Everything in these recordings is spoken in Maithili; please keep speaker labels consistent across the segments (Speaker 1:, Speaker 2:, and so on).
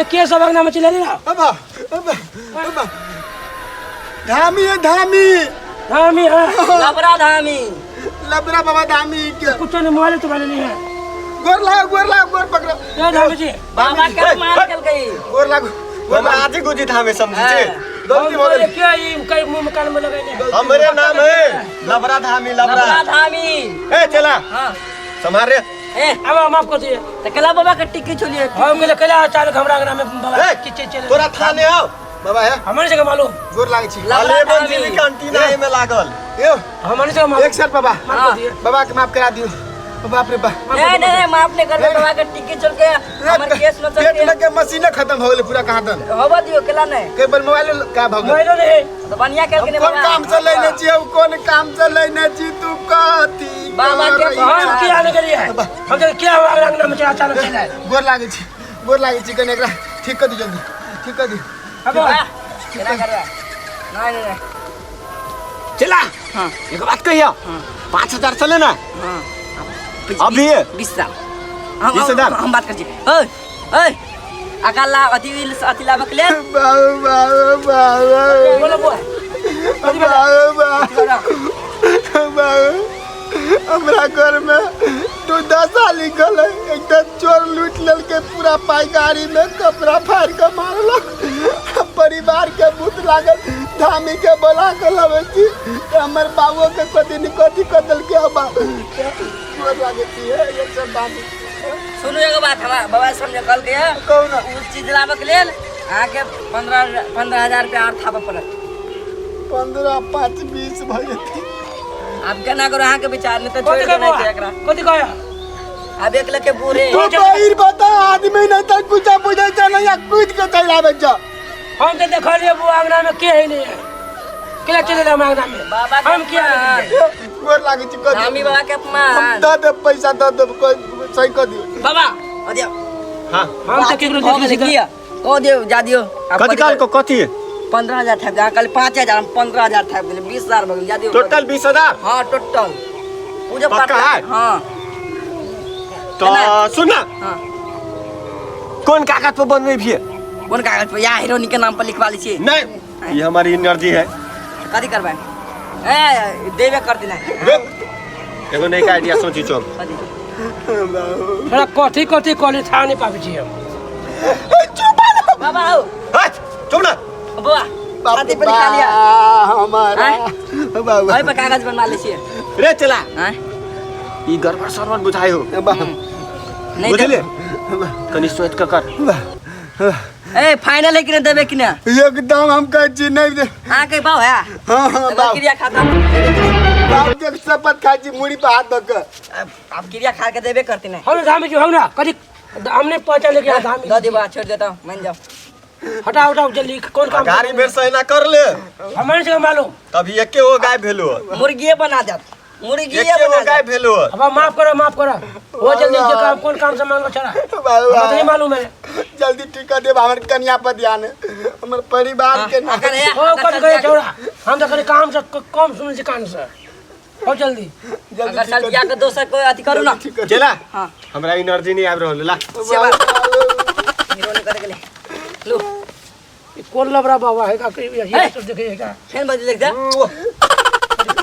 Speaker 1: ए के सब अंगना में चले ना।
Speaker 2: अबा अबा अबा, धामी है धामी।
Speaker 1: धामी है।
Speaker 3: लबरा धामी।
Speaker 2: लबरा बाबा धामी के।
Speaker 1: कुछ नहीं, मोबाइल तो नहीं है।
Speaker 2: गोर लागो, गोर लागो, गोर पकड़ो।
Speaker 1: ए धामी जी।
Speaker 3: बाबा के मार चल गई।
Speaker 2: गोर लागो, गोर
Speaker 4: हम
Speaker 2: लागो।
Speaker 4: आजी गुजी था हमें समझी छे।
Speaker 3: हाँ।
Speaker 2: गलती हो गेल।
Speaker 1: क्या ई कई मुंह में कान में लगाइने?
Speaker 4: हमरे नाम है लबरा धामी, लबरा।
Speaker 3: लबरा धामी।
Speaker 4: ए चला।
Speaker 3: हां।
Speaker 4: संभाल रे।
Speaker 3: ए
Speaker 1: अब माफ कर दिए।
Speaker 3: त कला बाबा के टिक्की छोलिए।
Speaker 1: हम गेले कला अचानक हमरा अंगना में बाबा
Speaker 4: ए,
Speaker 1: चिचे चले।
Speaker 4: तोरा थाने आओ।
Speaker 2: बाबा है।
Speaker 1: हमरे जगह मालूम।
Speaker 2: गोर लागै छी।
Speaker 3: लबरा
Speaker 4: अले
Speaker 3: धामी।
Speaker 4: बंजी के अंटीना एमे लागल।
Speaker 2: यो।
Speaker 1: हमरे जगह मालूम।
Speaker 2: एक सर बाबा।
Speaker 1: माफ कर दिए।
Speaker 2: बाबा के माफ करा दियो। बाप रे बाप।
Speaker 3: नहीं नहीं नहीं, माफ नहीं करबे बाबा के टिक्की छोड़ के हमर केस न चल
Speaker 2: पेट
Speaker 3: के।
Speaker 2: में के मशीन खत्म हो गेलै पूरा कहाँ दन।
Speaker 3: होबा दियो केला नहीं।
Speaker 2: केवल मोबाइल का भऽ गेल।
Speaker 1: मोबाइलो नहीं।
Speaker 3: तो बढ़िया केल के नहीं
Speaker 2: कोन
Speaker 3: बाबा।
Speaker 2: काम से लेने छी, हम कोन काम से लेने छी, तू कथी
Speaker 3: बाबा के
Speaker 2: करै
Speaker 1: हम की आने के लिए हम तो क्या हुआ अंगना में अचानक चले आए।
Speaker 2: गोर लागै छी, गोर लागै छी, कने एकरा ठीक कर दी जल्दी, ठीक कर दी।
Speaker 1: अब
Speaker 3: वाह, केना करबे? नहीं नहीं नहीं।
Speaker 4: चला।
Speaker 3: हाँ।
Speaker 4: एक बात कहियो। 5000 चले ना।
Speaker 3: हाँ।
Speaker 4: अभी?
Speaker 3: 20,000।
Speaker 4: 20,000?
Speaker 3: हम बात कर छी। ओए, ओए, अकाला अथी अथी लाबक लेल।
Speaker 2: बाबू, बाबू, बाबू।
Speaker 1: बोलो बुआ।
Speaker 2: बाबू, बाबू। बाबू, हमरा घर में दू दस साल गेलै, एकटा चोर लूटि लेलकै पूरा पाइ, गाड़ी में कपड़ा फाड़ि कऽ मारलक। परिवार के भूत लागल, धामी के बोला के लबै छी। तऽ हमर बाबुओ के कथी ने कथी कऽ देलकै। बाबू चोर लागै छी, हे, एक सब धामी।
Speaker 3: सुनू एगो बात, हमरा बाबा समझ कहलकै है।
Speaker 2: कहू ना।
Speaker 3: उ चीज लाबक लेल अहाँके 15,000 रुपया आओर थापऽ पड़त।
Speaker 2: 15 5 20 भऽ जेतै।
Speaker 3: आब केना करू अहाँके विचार नहि तऽ छोड़ि
Speaker 1: कथी
Speaker 3: देनाइ
Speaker 1: कहबो
Speaker 3: छै एकरा।
Speaker 1: कथी कहया?
Speaker 3: आब एक लके बूढ़े।
Speaker 2: तू बहिर बता आदमी नहीं तऽ कुछ बुझै छै नहीं, आ कूद के चलि आबै छै।
Speaker 1: हम तो देखलिए बुआ अंगना में के है नहीं है। केला चले हम अंगना में।
Speaker 3: बाबा के
Speaker 1: हम किया
Speaker 3: अपमान।
Speaker 2: गोर लागै छी, कऽ दियौ।
Speaker 3: धामी बाबा के
Speaker 2: हम
Speaker 3: अपमान।
Speaker 2: दऽ देब पैसा, दऽ देब, सही कऽ दियौ।
Speaker 3: बाबा अदियो।
Speaker 4: हां।
Speaker 1: हम तो केकरो
Speaker 3: भऽ
Speaker 1: देख
Speaker 3: गेलै किया? कह दियौ, जा दियौ। आब
Speaker 4: कथी कहल को कथी?
Speaker 3: 15,000 थापि दियौ। अहाँ कहलियै 5,000, हम 15,000 थापि देलियै, 20,000 भऽ गेल, जा दियौ।
Speaker 4: टोटल 20,000?
Speaker 3: हाँ, टोटल। पूजा पाठ।
Speaker 4: पक्का है?
Speaker 3: हाँ।
Speaker 4: तो सुन ना।
Speaker 3: हाँ।
Speaker 4: कौन कागज पर बनबै भी?
Speaker 3: कोन कागज पर? या हीरोनी के नाम पर लिखवा लै छी।
Speaker 4: नहीं, ये हमारी एनर्जी है।
Speaker 3: कथी करबै? ए देबे करती ना।
Speaker 4: एगो नया आइडिया सोची चल।
Speaker 3: कथी?
Speaker 1: थोड़ा कथी कथी कहली था नहीं पाबै छी हम।
Speaker 3: बाबा आओ।
Speaker 4: हट, चुप ना।
Speaker 3: बुआ, छाती पर लिखा लिया।
Speaker 2: हमारा बाबू।
Speaker 3: ओहि पर कागज बनवा लै छियै।
Speaker 4: रे चला।
Speaker 3: आँय?
Speaker 4: ई गड़बड़ सड़बड़ बुझाइ हो।
Speaker 3: नहीं
Speaker 4: बुझलिए? कनी सोच के कर।
Speaker 3: ए फाइनल है कि नहीं देबे कि नहीं?
Speaker 2: एकदम हम कहै छी नहीं दे।
Speaker 3: अहाँ के बाव है?
Speaker 2: हाँ, हाँ,
Speaker 3: तकर
Speaker 2: बाप।
Speaker 3: क्रिया खाता।
Speaker 2: बाप के शपथ खाइ छी मुड़ी पर हाथ दऽ कऽ।
Speaker 3: अब क्रिया खा के देबे करती नहीं।
Speaker 1: हम धामी जी हम ना कथी हमने पहचान लेके धामी।
Speaker 3: दऽ दियौ बा, छोड़ देता हूँ, मान जाओ।
Speaker 1: हटाओ हटाओ जल्दी, कौन काम?
Speaker 4: गाड़ी बेर से एना कर ले।
Speaker 1: हमारे से मालूम।
Speaker 4: तभी एके गो गाय भेलो।
Speaker 3: मुर्गिए बना देत, मुर्गिए
Speaker 4: एके गो
Speaker 3: बना
Speaker 4: गाय
Speaker 3: देत।
Speaker 4: भेलो।
Speaker 1: अब माफ करो, माफ करो। वो जल्दी के काम कौन काम से मांगो छड़ा?
Speaker 2: बाबू,
Speaker 1: हमरा तो नहीं मालूम है।
Speaker 2: जल्दी ठीक कर देब, हमर कन्या पर ध्यान है, हमर परिवार के ना।
Speaker 3: अगर है,
Speaker 1: ओ
Speaker 3: अगर
Speaker 1: कथी
Speaker 3: चल
Speaker 1: करे
Speaker 3: जाके-
Speaker 1: छौड़ा? हम तो खाली काम से कम सुनै छी कान से। हो जल्दी।
Speaker 2: जल्दी
Speaker 3: अगर
Speaker 2: ठीक
Speaker 3: चल
Speaker 2: कर
Speaker 3: जाके दोसर कोई अथी करू ना।
Speaker 2: जल्दी ठीक कर दियौ।
Speaker 4: चला।
Speaker 3: हाँ।
Speaker 4: हमरा एनर्जी नहीं आबि रहल ला।
Speaker 3: सेवा। हीरो ने करे गेलै। लो।
Speaker 1: ई कोन लबरा बाबा है का ये सब देखे है का?
Speaker 3: फेन बदल लिख दे।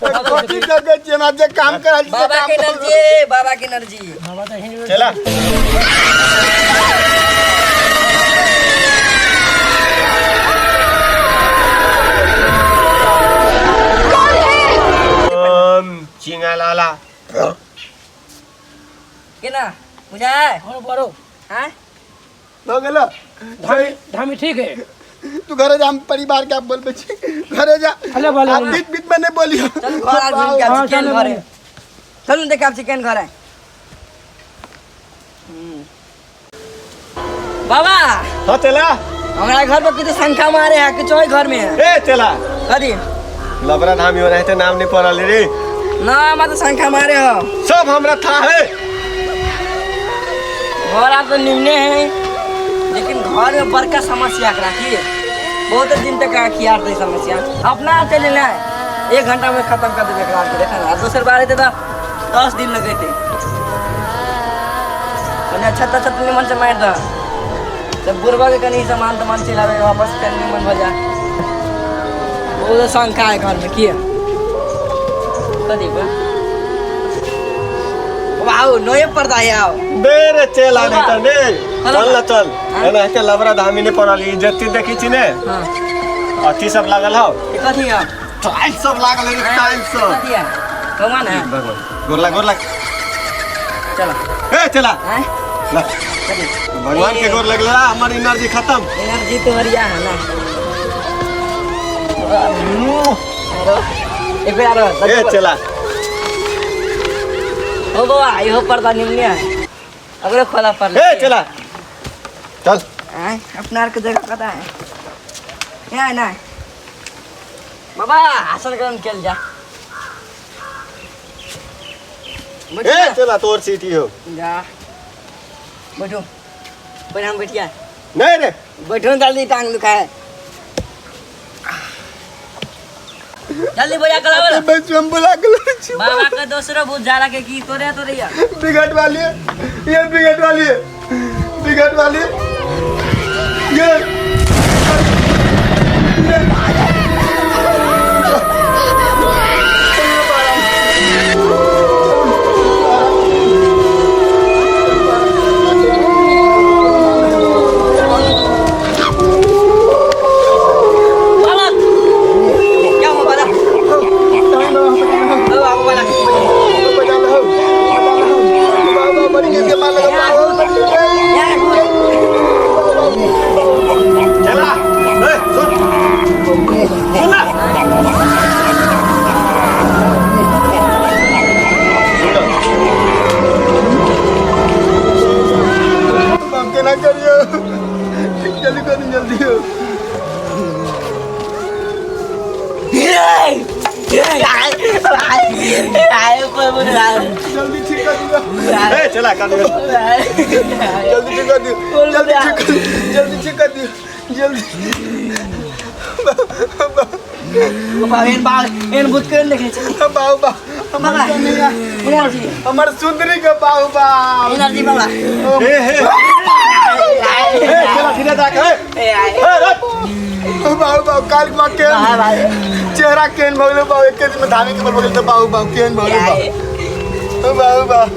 Speaker 2: कथी देखै छी हमरा जे काम करल छी से
Speaker 3: बाबा
Speaker 2: काम
Speaker 3: के
Speaker 2: करू।
Speaker 3: एनर्जी, बाबा के एनर्जी।
Speaker 1: बाबा तो हिंदी
Speaker 4: चला। चिंगा लाला।
Speaker 3: केना बुझाय?
Speaker 1: और बड़ो।
Speaker 3: हाँ?
Speaker 2: भऽ गेलो।
Speaker 1: धामी धामी ठीक है।
Speaker 2: तू घरे जा, हम परिवार के आप बोलबै छी, घरे जा।
Speaker 1: अले बोले,
Speaker 2: आप
Speaker 1: बोले।
Speaker 2: बीच बीच में नहीं बोलियो।
Speaker 3: चल घर आ घूम के
Speaker 1: हाँ,
Speaker 3: आब छी, केहन
Speaker 1: चलो,
Speaker 3: घर है। चलू देख आब छी केहन घर है। बाबा।
Speaker 4: हाँ चला।
Speaker 3: हमारा घर पर कुछ शंका मारे है, कुछ और घर में है।
Speaker 4: ए चला।
Speaker 3: कदी?
Speaker 4: लबरा धामी हो रहे थे, नाम नहीं पड़ल रे।
Speaker 3: ना हमारा तो शंका मारे हो।
Speaker 4: सब हमरा था है।
Speaker 3: घर आप तो निम्ने है, लेकिन घर में बड़का समस्या करा की बहुत दिन तक खियार थे समस्या। अपना चले ना 1 घंटा में खत्म कर देबे एकरा के, देखा ना। दोसर बार एते तो 10 दिन लगे थे। अच्छा अच्छा निमन से मार दो। तो बुढ़वा के कनी सामान तमान चलावे वापस कनी निमन हो जा। वो तो शंका है घर में किया कदी बा। वाओ नए पर्दा है आओ
Speaker 4: बेरे चल आ नहीं त ने
Speaker 3: हेलो।
Speaker 4: चल न चल एना के लबरा धामी ने पड़ल इज्जती देखी छी ने।
Speaker 3: हां
Speaker 4: अथी सब लागल हौ
Speaker 3: ई कथी है?
Speaker 4: टाइल्स सब लागल है रे, टाइल्स सब।
Speaker 3: कथी है? भगवान है।
Speaker 4: भगवान गोर लाग
Speaker 3: चलो।
Speaker 4: ए चला
Speaker 3: हैं
Speaker 4: ला।
Speaker 3: कथी?
Speaker 4: भगवान के गोर लगला हमर एनर्जी खत्म।
Speaker 3: एनर्जी तो हरिया है ना। एक बेर आरो
Speaker 4: ए चला
Speaker 3: ओ बाबा इहो पर्दा निमने है अगले खोला पर
Speaker 4: ए चला चल।
Speaker 3: आय अपना के जगह पता है यहाँ ना बाबा आसन गरम चल जा।
Speaker 4: ए चला तोर सीट ही हो
Speaker 3: जा बैठो पहले हम बैठिया।
Speaker 4: नहीं रे
Speaker 3: बैठो जल्दी टांग दुखाए जल्दी बोया कलावल
Speaker 2: बस हम बुला के ले छी।
Speaker 3: बाबा के दूसरो भूत जाला के की तोरे तोरे या
Speaker 2: बिगट वाली है, ये बिगट वाली है, बिगट वाली है। ये
Speaker 3: बाबा क्या हो बाबा ओ बाबा बाबा
Speaker 4: चला ए सुन सुन ना
Speaker 2: केना करियो जल्दी कर जल्दी हो। जल्दी ठीक कर दियो।
Speaker 4: ए चला कर दे
Speaker 2: जल्दी ठीक कर दियो जल्दी ठीक कर जल्दी ठीक कर दियो जल्दी।
Speaker 3: बाबा एन बाल एन भूत के देखे छी
Speaker 2: बाबू बा
Speaker 3: बाबा एनर्जी
Speaker 2: हमर सुंदरी के बाबू बा
Speaker 3: एनर्जी बाबा।
Speaker 4: ए हे ए चला सीधा जा के
Speaker 3: ए आए
Speaker 4: ए रख
Speaker 2: बाबू बाबू काल मा केन चेहरा केन भगलो बाबू एक दिन में धामी के भगलो तो बाबू बाबू केन भगलो बाबू बाबू बाबू।